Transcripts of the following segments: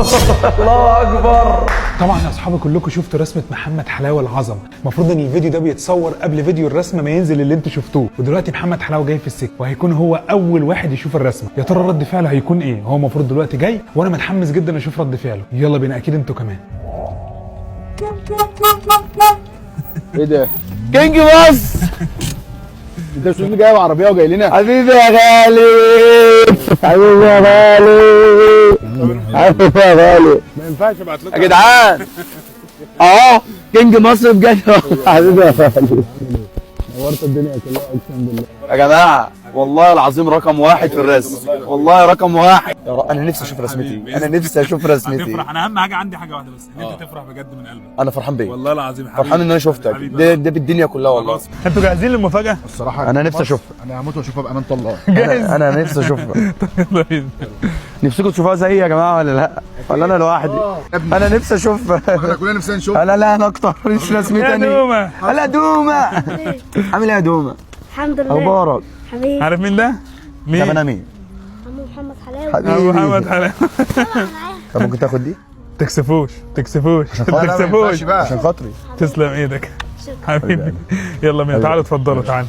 الله اكبر. طبعا يا اصحابي كلكم شفتوا رسمه محمد حلاوة العظمة. المفروض ان الفيديو ده بيتصور قبل فيديو الرسمة ما ينزل اللي انتوا شفتوه، ودلوقتي محمد حلاوة جاي في السكة وهيكون هو اول واحد يشوف الرسمة. يا ترى رد فعله هيكون ايه؟ هو المفروض دلوقتي جاي وانا متحمس جدا اشوف رد فعله. يلا بينا، اكيد انتوا كمان. ايه ده؟ كينج بس. انت مش جايب عربية وجاي لنا؟ حبيبي يا غالي، حبيبي يا غالي، حبيبي يا غالي. ما ينفعش ابعت لكم يا جدعان اهو كينج مصر بجد. حبيبي يا غالي، نورت الدنيا كلها اقسم بالله. يا جماعة والله العظيم رقم واحد في الرسم، والله رقم واحد. انا نفسي اشوف رسمتي، انا نفسي اشوف رسمتي. هتفرح. انا اهم حاجة عندي حاجة واحدة بس، ان انت تفرح بجد من قلبك. انا فرحان بيك والله العظيم حبيبي، فرحان ان انا شفتك. ده بالدنيا كلها والله. انتوا جاهزين للمفاجاه؟ الصراحة انا نفسي اشوفها. انا هموت واشوفها بامانه الله. جاهز؟ انا نفسي اشوفها. يلا بينا. نفسكم تشوفوها زيي يا جماعة ولا لا؟ ولا انا لوحدي؟ انا نفسي اشوفها. احنا كلنا نفسنا نشوفها. لا لا انا اكتر. مش رسمي يا تاني. دومه، هلا دومه. عامل ايه يا دومه؟ الحمد لله. اخبارك؟ حبيبي. عارف مين ده؟ مين؟ طب انا مين؟ عمو محمد حلاوة. ابو محمد حلاوة. طب ممكن تاخد دي؟ تكسفوش تكسفوش تكسفوش. عشان خاطري. تسلم ايدك حبيبي. يلا بينا، تعالوا اتفضلوا تعالوا.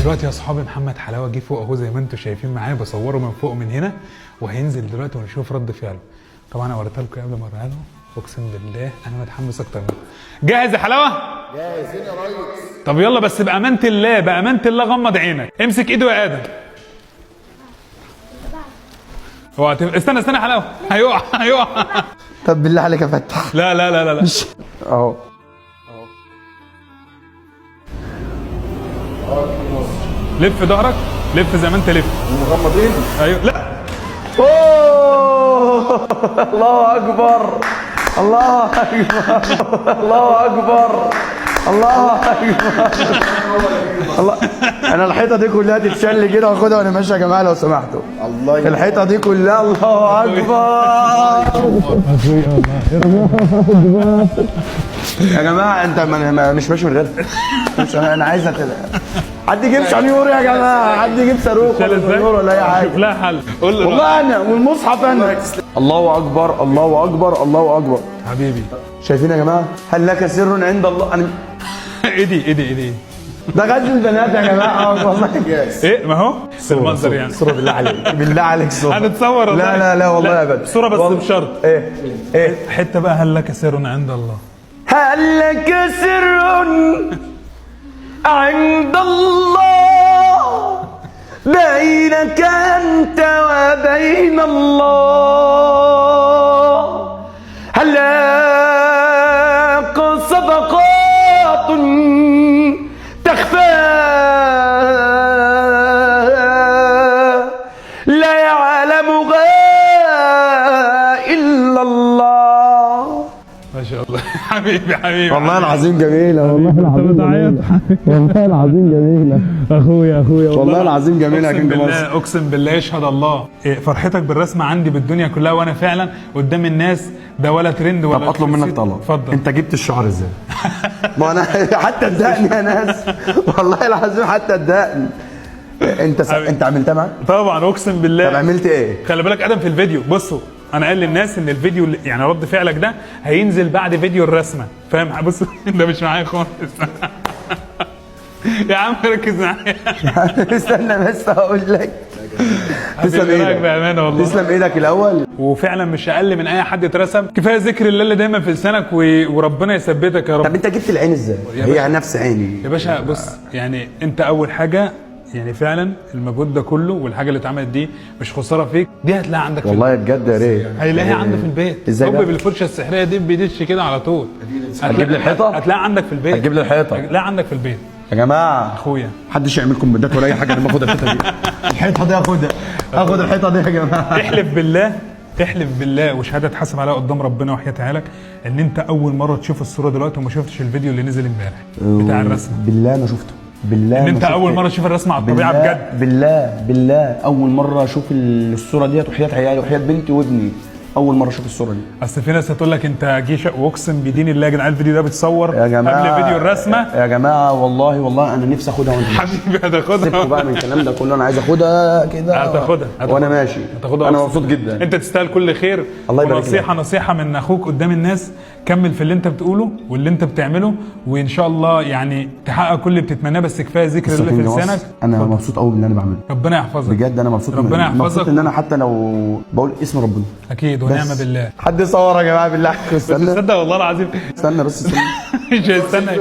دلوقتي يا اصحابي محمد حلاوة جه فوق اهو زي ما انتم شايفين معايا، بصورة من فوق من هنا، وهينزل دلوقتي ونشوف رد فعله. طبعا انا وريتها لكم قبل ما اوريها له. اقسم بالله انا متحمس اكتر منه. جاهز يا حلاوة؟ جاهزين يا ريس. طب يلا، بس بامانه الله، بامانه الله غمض عينك، امسك ايده يا ادم. اوعى استنى استنى يا حلاوة، هيقع هيقع. طب بالله عليك يا فتح. لا لا لا لا لا. اهو لف ظهرك، لف زي ما انت لف. مغمضين. ايوه. لا اوه الله اكبر، الله اكبر، الله اكبر، الله اكبر، الله. انا الحيطة دي كلها تتشل كده واخدها وانا ماشي يا جماعة لو سمحتوا. الله ينور. الحيطة دي كلها. الله اكبر يا جماعة. انت مش ماشي من غيرها. مش انا عايز حد يجيب شنيور يا جماعة، حد يجيب صاروخ ولا شنيور ولا اي حاجة. شوف لها حل. قول له والله انا والمصحف انا. الله اكبر، الله اكبر، الله اكبر. حبيبي. شايفين يا جماعة؟ هل لك سر عند الله؟ انا ايدي ايدي ايدي. ده غزل البنات يا جماعة والله. ايه ما هو المنظر يعني. صوره بالله عليك، بالله عليك صوره. هنتصور والله. لا لا لا والله ابدا. صوره بس بشرط. ايه ايه؟ حتة بقى هل لك سر عند الله. هل لك سر عند الله بينك أنت وبين الله، هل لك صدقات تخفى لا يعلمها إلا الله. ما شاء الله. حبيبي حبيبي. والله العظيم جميلة، والله العظيم جميلة، والله العظيم جميلة. اخويا اخويا والله العظيم جميلة يا اقسم كينج مصر. بالله، اقسم بالله يشهد الله. إيه، فرحتك بالرسمه عندي بالدنيا كلها، وانا فعلا قدام الناس ده ولا ترند ولا. طب اطلب منك طلب. اتفضل. انت جبت الشعر ازاي؟ ما انا حتى الدقن يا ناس، والله العظيم حتى الدقن. انت عملتها معاك؟ طبعا اقسم بالله. طب عملت ايه؟ خلي بالك ادم في الفيديو، بصوا انا قال للناس ان الفيديو يعني رد فعلك ده هينزل بعد فيديو الرسمة، فاهم؟ بص ده مش معايا خالص. يا عم ركز معايا. استنى بس هقول لك. تسلم رأيك ايدك بامانه والله. تسلم ايدك الاول. وفعلا مش اقل من اي حد اترسم. كفاية ذكر الله اللي دايما في لسانك وربنا يثبتك يا رب. طب انت جبت العين ازاي؟ هي نفس عيني يا باشا. بص يعني انت اول حاجة يعني فعلا المجهود ده كله والحاجة اللي اتعملت دي مش خسارة فيك، دي هتلاقيها عندك في والله بجد يا ريت هيلاقيها عندك في البيت. ازاي هوب بقى؟ بالفرشه السحريه دي بيدش كده على طول. هتجيب لي الحيطة؟ هتلاقيها عندك في البيت. هتجيب لي الحيطة؟ هتلاقيها عندك في البيت يا جماعة. اخويا محدش يعمل كومنتات ولا اي حاجة، انا باخد الحيطة دي. الحيطة دي اخدها، اخد الحيطة دي يا جماعة. احلف بالله، احلف بالله وشهادة تحاسب عليها قدام ربنا وحياه عيالك ان انت اول مرة تشوف الصورة دلوقتي وما شفتش الفيديو اللي نزل امبارح بتاع الرسمة. بالله ما شفته. بالله ان ما انت شفت. اول مرة تشوف الرسمة على الطبيعة بجد. بالله بالله اول مرة اشوف الصورة ديت وحياه عيالي وحياه بنتي وابني. اول مرة اشوف الصورة دي. اصل في ناس هتقول لك انت جيش، واقسم بدين الله يا جدعان الفيديو ده بيتصور يا جماعة قبل فيديو الرسمة. يا جماعة والله والله انا نفسي اخدها وانت حبيبي هتاخدها. سيبكوا بقى من الكلام ده كله، انا عايز اخدها كده هتاخدها وانا ماشي. هتاخدها. انا مبسوط جدا. انت تستاهل كل خير. الله يبارك لك. نصيحة من اخوك قدام الناس، كمل في اللي انت بتقوله واللي انت بتعمله، وان شاء الله يعني تحقق كل اللي بتتمناه، بس كفاية ذكر اللي في لسانك. انا مبسوط قوي باللي انا بعمله. ربنا يحفظك بجد، انا مبسوط. ربنا يحفظك. مبسوط ان انا حتى لو بقول اسم ربنا اكيد ونعم بالله. حد يصور يا جماعة بالله. استنى تصدق والله العظيم. استنى بس استنى. مش هيستنى.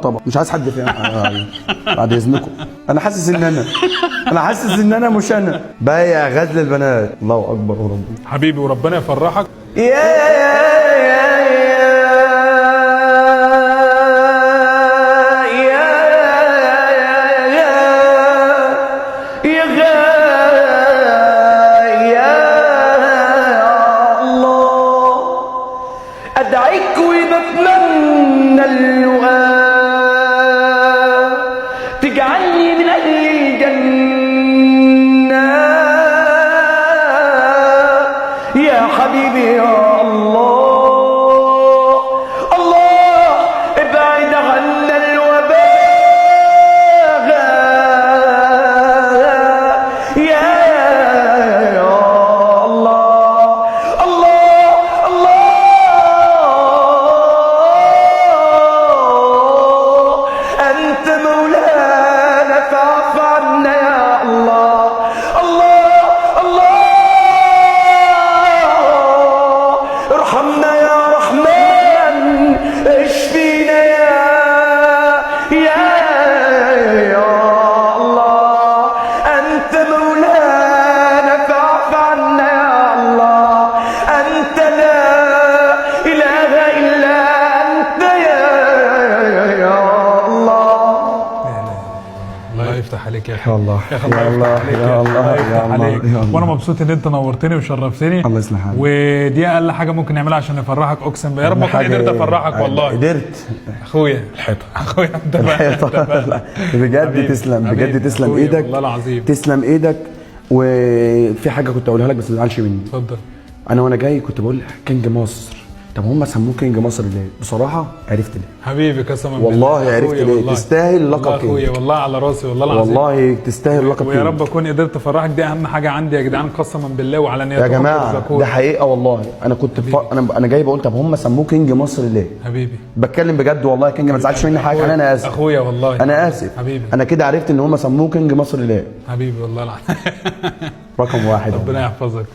طبعا مش عايز حد فيها بعد اذنكم. انا حاسس ان انا حاسس ان انا مش انا. بايع غزل البنات. الله اكبر وربنا حبيبي، وربنا يفرحك. يا أدعيك وبتمنى اللقاء تجعلني من أهل الجنة يا حبيبي يا الله. الله ابعد عنا الوباء يا الله. الله الله أنت مولانا فاعف عنا يا الله. الله الله ارحمنا يا رحمن، اشفينا يا يا يا الله. أنت مولانا فاعف عنا يا الله. أنت لا إله إلا أنت يا الله. الله يفتح عليك يا اخي. الله يا اخي الله يا الله يا الله عليك. وانا مبسوط ان انت نورتني وشرفتني. الله يصلح حالك. ودي اقل حاجة ممكن نعملها عشان نفرحك، اقسم بالله يا رب اكون قدرت افرحك والله. قدرت اخويا الحيطة. اخويا الحيطة. بجد تسلم، بجد تسلم ايدك والله العظيم، تسلم ايدك. وفي حاجة كنت اقولها لك بس ما تزعلش مني. اتفضل. انا وانا جاي كنت بقول king مصر، طب هم سموه king مصر ليه؟ بصراحة عرفت ليه. حبيبي قسما بالله والله عرفت ليه. تستاهل لقب king اخويا والله، على راسي والله العظيم. والله تستاهل لقب king. ويا رب اكون قدرت افرحك، دي اهم حاجة عندي يا جدعان قسما بالله. وعلى نيتكم يا جماعة ده حقيقة والله. انا كنت انا جاي بقول طب هم سموه king مصر ليه؟ حبيبي بتكلم بجد والله يا king، ما تزعلش مني حاجة، انا اسف اخويا والله، انا اسف حبيبي. انا كده عرفت ان هم سموه king مصر ليه. حبيبي والله العظيم. رقم واحد. ربنا يحفظك.